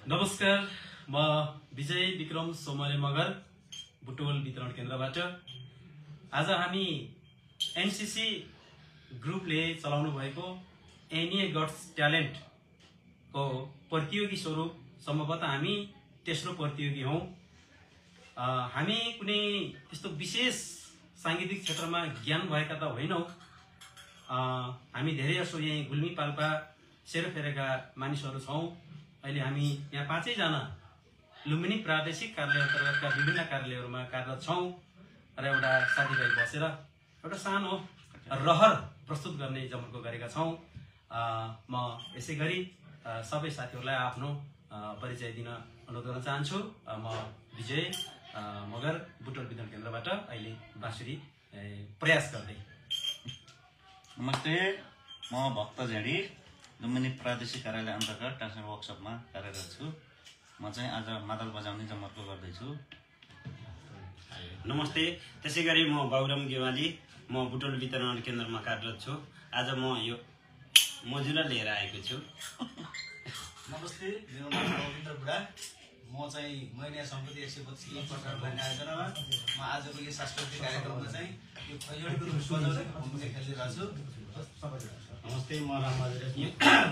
नमस्कार, म विजय विक्रम सोमरे मगर बुटोल वितरण केन्द्रबाट। आज हामी एनसीसी ग्रुपले चलाउनु भएको एनए गट्स ट्यालेन्ट को प्रतियोगी स्वरूप सम्भवतः हामी तेस्रो प्रतियोगी हौं। हामी कुनै त्यस्तो विशेष सांगीतिक क्षेत्रमा ज्ञान भएका त होइनौं। हामी धेरै जसो यही गुल्मी पाल्पा सेरोफेरेका मानिसहरू छौं। अहिले हामी यहाँ 5 जना लुम्बिनी प्रादेशिक कार्यालय अन्तर्गतका विभिन्न कार्यालयहरूमा कार्यरत छौं र एउटा साथीभाइ बसेर एउटा सानो रहर प्रस्तुत गर्ने जमर्को गरेका छौं। म यसैगरी सबै साथीहरूलाई आफ्नो परिचय दिन अनुरोध गर्न चाहन्छु। म विजय मगर बुटोल वितरण केन्द्रबाट अहिले बाँसुरी प्रयास गर्दै। नमस्ते, म भक्त झेडी लुम्बिनी प्रादेशिक कार्यालय अन्तर्गत ट्रान्सलेट वर्कसपमा कार्यरत छु। म चाहिँ आज मादल बजाउने जमर्को गर्दैछु। नमस्ते, त्यसैगरी म बाबुराम गेवाली, म बुटोल वितरण केन्द्रमा कार्यरत छु। आज म यो मजुरा लिएर आएको छु। नमस्ते, मेरो नाम रविन्द्र बुढा। म चाहिँ मैनिया सम्पत्ति 125 प्रसार गर्ने आयोजनामा म आजको यो सांस्कृतिक कार्यक्रममा चाहिँ यो खैजडीको बजाउने भूमिका खेलिरहेको छु। नमस्ते, म रामबहादुर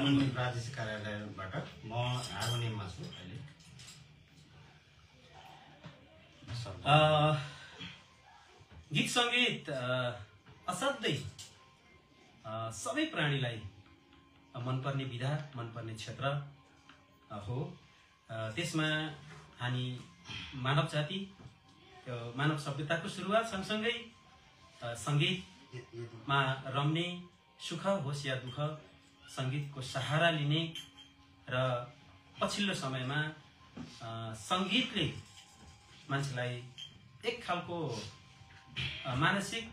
लुम्बिनी प्रादेशिक कार्यालयबाट म हार्मोनियममा छु अहिले। गीत संगीत असाध्यै सबै प्राणीलाई मनपर्ने विधा, मनपर्ने क्षेत्र हो। त्यसमा हामी मानव जाति, मानव सभ्यताको सुरुवात सँगसँगै संगीतमा रम्ने, सुख होस् या दुःख संगीतको सहारा लिने र पछिल्लो समयमा संगीतले मान्छेलाई एक खालको मानसिक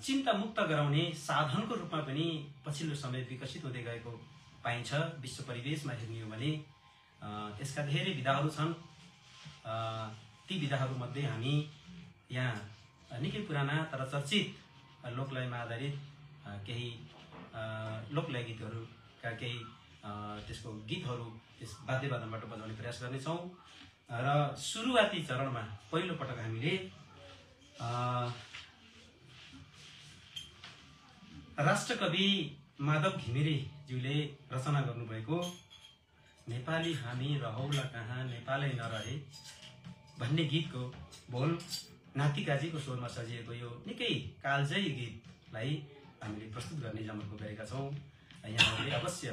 चिन्ता मुक्त गराउने साधनको रूपमा पनि पछिल्लो समय विकसित हुँदै गएको पाइन्छ। विश्व परिवेशमा हेर्ने हो भने यसका धेरै विधाहरू छन्। ती विधाहरूमध्ये हामी यहाँ निकै पुराना तर चर्चित लोकलयमा आधारित केही लोकलय गीतहरूका केही त्यसको गीतहरू त्यस वाद्यवादनबाट बजाउने प्रयास गर्नेछौँ। र सुरुवाती चरणमा पहिलो पटक हामीले राष्ट्रकवि माधव घिमिरेज्यूले रचना गर्नुभएको नेपाली हामी रहौला कहाँ नेपालै नरहे भन्ने गीतको बोल नातिकाजीको स्वरमा सजिएको यो निकै कालजयी गीतलाई हामीले प्रस्तुत गर्ने जमर्को गरेका छौँ। यहाँहरूले अवश्य